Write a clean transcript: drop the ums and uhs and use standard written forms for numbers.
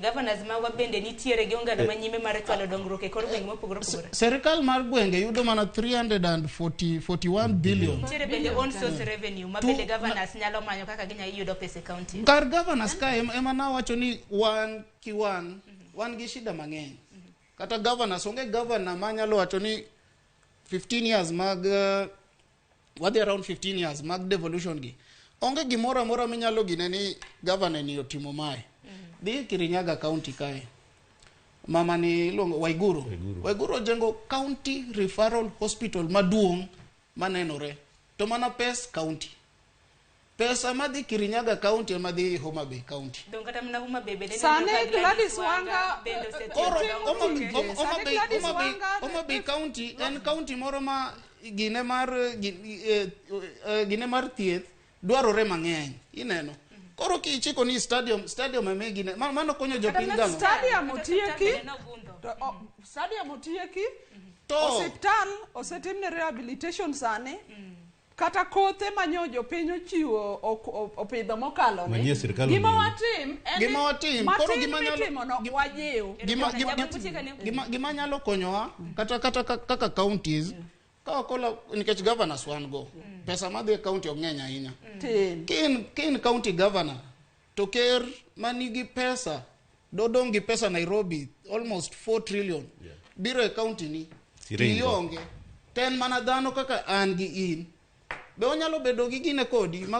Governors magwa bende nitiere gi ongalo manyime mar chwalo dongruok e kor gwenge mopogore opogore. Serikal mar gwenge yudo mana 341 billion. Nitiere bende own source revenue ma bende governors nyalo manyo kaka ginyalo yudo pesa e county. Kar governors ka ema nawacho ni wan kiwan wan gi shida mang'eny. Kata governors, onge governor manyalo wacho ni 15 years mag wadhi around 15 years mag devolution gi. Onge gimoro amora minyalo gine ni governor ni otimo mae. Dhi Kirinyaga County kae. Mama ni iluongo Waiguru. Waiguru. Waiguru ojengo county referral hospital maduong' manenore. To mana pes county. Pesa madhi Kirinyaga County ema dhi Homa Bay County. Dong kata mana Homa Bay bende Sani neno ka Gladys Wanga bende osetimo Koro dongruok Homa e- Homa- Homa Sani Bay Gladys Homa Bay Wanga- Homa Bay County en county moro ma gine mar gine mar thieth dwarore mang'eny ineno. Koro kichiko ni stadium ema gine mano konyo jopiny mana gang'o? Stadium Kata otieki. osiptal bende nogundho. To, stadium otieki. To Osiptal osetimne rehabilitation sani. Kata kothe manyo jopiny ochiwo opidho mokalo ni. Manyie sirkal Gima onyiewo. watim en ni Gima watim, koro matin gima nyalo- mitimo no wajiw. Gima nyalo konyowa kata kaka counties ka ok nikech governors wan go, pesa madhi e county ok ng'eny ahinya. Tin. Kin county governor to ker manigi pesa dodong' gi pesa Nairobi almost 4 trillion biro e county ni Siringo. tionge to en mana dhano kaka an gi in be onyalo bedo gi gine kodi ma